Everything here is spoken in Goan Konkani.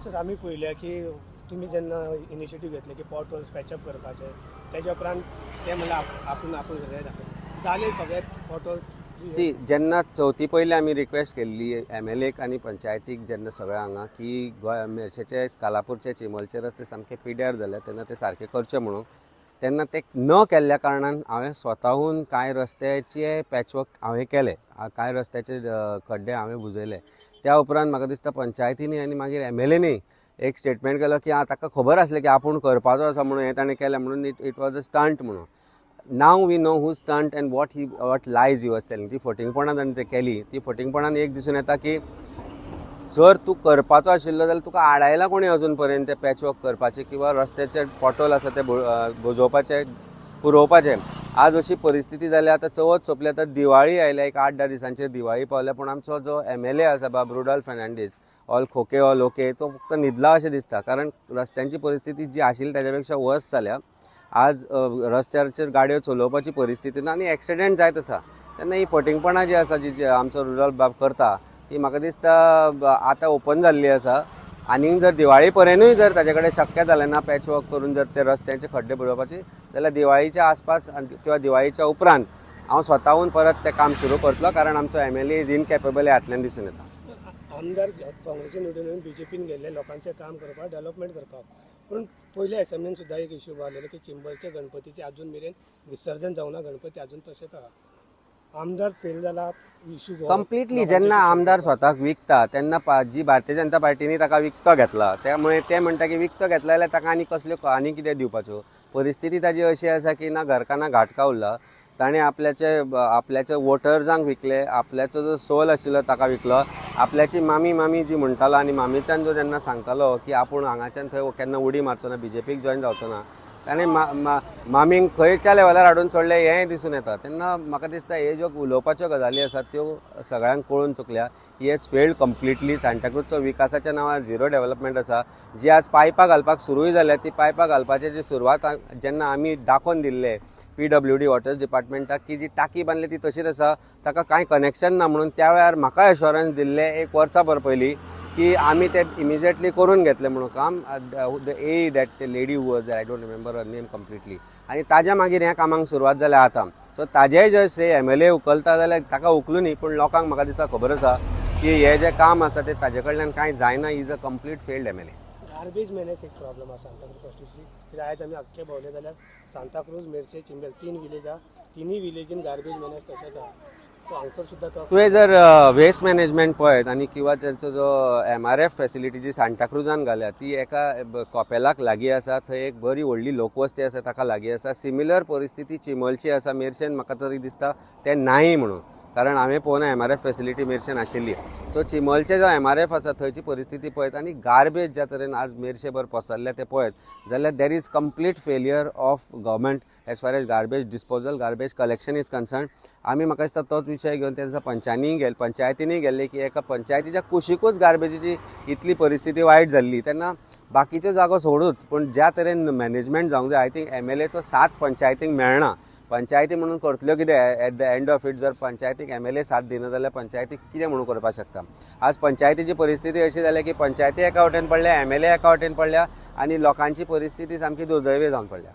सर, आमी पळयल्या की तुमी जेन्ना इनिशिएटीव घेतले की पॉटहोल्स पॅचअप करपाचे, तेज्या उपरांत ते म्हणल्यार आपूण आपूण सगळें दाखयलें जालें, सगळे पॉटहोल्स. सी, जेन्ना चवथी पयलीं आमी रिक्वेस्ट केल्ली एमएलएक आनी पंचायतीक जेन्ना सगळ्या हांगा की गोंय मेरशेचे, कालापूरचे, चिंबलचे रस्ते सामके पिड्यार जाले, तेन्ना ते सारके करचे म्हणून, तेन्ना ते न केल्ल्या कारणान हांवें स्वताहून कांय रस्त्याचे पॅचवर्क हांवें केले, कांय रस्त्याचे खड्डे हांवें बुजयले. त्या उपरांत म्हाका दिसता पंचायतींनी आनी मागीर एमएलएनी एक स्टेटमेंट केलो की आं, ताका खबर आसलें की आपूण करपाचो आसा म्हणून हें ताणें केलें म्हणून, it was a stunt म्हणून. Now we know who stunt and what lies he was telling. ती फटींगपणां ताणें ते केली, ती फटींगपणान एक दिसून येता की जर तूं करपाचो आशिल्लो जाल्यार तुका आडायला कोणी अजून पर्यंत ते पॅचवर्क करपाचें किंवा रस्त्याचे पॉटहोल आसा ते बुजोवपाचे, पुरोवपाचे. आज अशी परिस्थिती जाल्या, आतां चवथ सोंपली, आतां दिवाळी आयल्या, एक 8-10 दिसांचेर दिवाळी पावल्या, पूण आमचो जो एमएलए आसा बाब रुडॉल्फ फेर्नांडीस, ऑल खोके ऑल ओके, तो फक्त न्हिदला अशें दिसता, कारण रस्त्यांची परिस्थिती जी आशिल्ली ताच्या पेक्षा वर्स जाल्या. आज रस्त्याचेर गाडयो चलोवपाची परिस्थिती ना आनी एक्सिडेंट जायत आसा. तेन्ना ही फटींगपणां जी आसा, जी आमचो रुडॉल्फ बाब करता, ती म्हाका दिसता आतां ओपन जाल्ली आसा. आनीक जर दिवाळी पर्यंतूय जर ताजे कडेन शक्य जालें ना पॅचवर्क करून जर ते रस्त्यांचे खड्डे बुडोवपाचे, जाल्यार दिवाळीच्या आसपास किंवा दिवाळीच्या उपरांत हांव स्वताहून परत तें काम सुरू करतलो, कारण आमचो एमएलए is incapable हातल्यान दिसून येता. आमदार काँग्रेसीन निवडून येवन बीजेपीन गेल्ले लोकांचें काम करपाक, डेव्हलपमेंट करपाक, पूण पयल्या एसेंब्लीन सुद्दां एक इश्यू आसलेलो की चिंबलचे गणपतीचे अजून मेरेन विसर्जन जावना, गणपती अजून तशेंच आहा. आमदार फेल जाला इश्यू कंप्लिटली. जेन्ना आमदार स्वताक विकता तेन्ना जी भारतीय जनता पार्टीनी ताका विकतो घेतला, त्यामुळे ते म्हणटा की विकतो घेतला जाल्यार ताका आनी कसल्यो आनी कितें दिवपाच्यो. परिस्थिती ताजी अशी आसा की ना घरकां ना घाटका उरला. ताणें आपल्याचे आपल्याचे वोटर्सांक विकले, आपल्याचो जो सोल आशिल्लो ताका विकलो, आपल्याची मामी मामी जी म्हणटालो आनी मामीच्यान जो जेन्ना सांगतालो की आपूण हांगाच्यान थंय केन्ना उडी मारचो ना, बीजेपीक जॉयन जावचो ना, ताणें मामींक खंयच्या लेवलार हाडून सोडलें हेंय दिसून येता. तेन्ना म्हाका दिसता हे ज्यो उलोवपाच्यो गजाली आसात त्यो सगळ्यांक कळून चुकल्या. He has failed completely. सांताक्रूजचो विकासाच्या नांवार झिरो डेव्हलपमेंट आसा. जी आज पायपां घालपाक सुरूय जाल्या, ती पायपां घालपाची जी सुरवात जेन्ना आमी दाखोवन दिल्ले पीडब्ल्यूडी वॉटर्स डिपार्टमेंटाक की जी टाकी बांदली ती तशीच आसा, ताका कांय कनेक्शन ना म्हणून, त्या वेळार म्हाका एश्योरन्स दिल्लें एक वर्सा भर पयलीं की आमी ते इमिजिएटली करून घेतले म्हणून काम. The a that lady who was, I don't remember her name completely, आनी ताज्या मागीर ह्या कामाक सुरवात जाल्या आतां. सो ताजेय जर श्रेय एमएलए उखलता जाल्यार ताका उखलूं न्ही, पूण लोकांक म्हाका दिसता खबर आसा की हे जें काम आसा तें ताजे कडल्यान कांय जायना. Is a complete failed MLA. Garbage menace एक प्रॉब्लम आसा सांताक्रूज कॉन्स्टिट्युन्सी. कित्याक आयज आमी आख्खे भोंवले जाल्यार सांताक्रूज, मेरशे, चिंबल 3 विलेज आहा, तिनूय विलेजीन गार्बेज मेनेस तशेंच आहा. सो हांगसर सुद्दां तो तुवें जर वेस्ट मॅनेजमेंट पळयत आनी किंवा तेंचो जो एमआरएफ फॅसिलिटी जी सांताक्रुजान घाल्या ती एका कॉपेलाक लागीं आसा, थंय एक बरी व्हडली लोकवस्ती आसा ताका लागीं आसा. सिमिलर परिस्थिती चिंबलची आसा. मेरशेन म्हाका तरी दिसता तें नाही म्हणून, कारण हांवें पळोवना एमआरएफ फॅसिलिटी मेरशेन आशिल्ली. सो चिंबलचे जो एमआरएफ आसा थंयची परिस्थिती पळयत आनी गार्बेज ज्या तरेन आज मेरशेभर पसरल्या तें पळयत जाल्यार there is complete failure of government as far as garbage disposal, garbage collection is concern. आमी म्हाका दिसता तोच विशय घेवन ते दिसा पंचांनी गेले, पंचायतींनी गेल्ले की एका पंचायतीच्या कुशिकूच गार्बेजीची इतली परिस्थिती वायट जाल्ली, तेन्ना बाकीच्यो जागो सोडूच, पूण ज्या तरेन मॅनेजमेंट जावंक जाय, I think एमएलएचो साथ पंचायतींक मेळना. पंचायती म्हणून करतल्यो कितें at the end of it? जर पंचायतीक एमएलए साथ दिना जाल्यार पंचायती कितें म्हणून करपाक शकता? आज पंचायतीची परिस्थिती अशी जाल्या की पंचायती एका वटेन पडल्या, एमएलए एका वटेन पडल्या आनी लोकांची परिस्थिती सामकी दुर्दैवी जावन पडल्या.